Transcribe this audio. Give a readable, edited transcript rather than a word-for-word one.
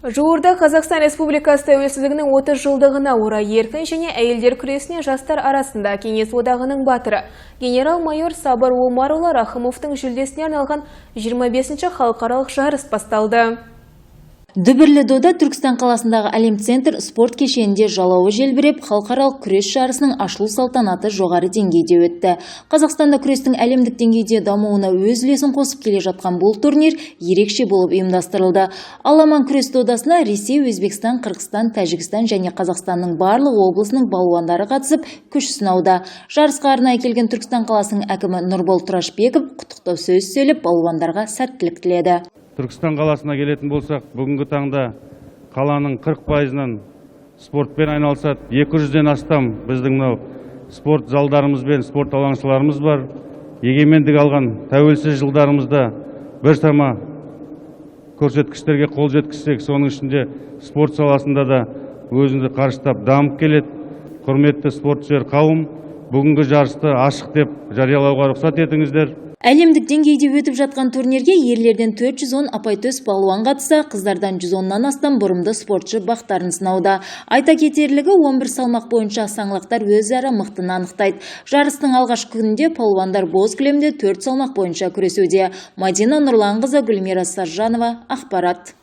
Жуырда Қазақстан Республикасы тәуелсіздігінің 30 жылдығына орай еркін және әйелдер күресінен жастар арасында Кеңес Одағының батыры генерал-майор Сабыр Омарұлы Рахымовтың жүлдесіне арналған 25-ші халықаралық жарыс басталды. Дүбірлі дода Түркістан қаласындағы Әлем Центр спорт кешенінде жалауы желбіреп, халықаралық күрес жарысының ашылу салтанаты жоғары деңгейде өтті. Қазақстанда күрестің әлемдік деңгейде дамуына өз үлесін қосып келе жатқан бұл турнир ерекше болып ұйымдастырылды. Аламан күрес додасына Ресей, Өзбекстан, Қырғызстан, Тәжікстан және Қазақстанның барлық облысының балуандары қатысып, күш сынауда. Жарысқа арнайы келген Түркістан қаласының әкімі Нұрбол Тұрашбеков құттықтау сөз сөйлеп, балуандарға сәттілік тіледі. Түркістан қаласына келетін болсақ, бүгінгі таңда қаланың 40 пайызынан спортпен айналысады. 200-ден астам біздің мынау спорт залдарымыз бен спорт алаңшаларымыз бар. Егемендік алған тәуелсіз жылдарымызда біршама көрсеткіштерге қол жеткізсек, соның ішінде спорт саласында да өзінді қарыштап дамып келеді. Құрметті спортсүйер қауым, бүгінгі жарысты ашық деп жариялауға рұқсат етіңіздер. Әлемдік деңгейде өтіп жатқан турнирге ерлерден 410 апайтөс балуан қатысса, қыздардан 110-нан астам бұрымды спортшы бақтарын сынауда. Айта кетерлігі, 11 салмақ бойынша саңлақтар өзара мықтыны анықтайды. Жарыстың алғашқы күнінде палуандар боз кілемде 4 салмақ бойынша күресуде. Мадина Нұрланқызы, Гүлмира Саржанова, ақпарат.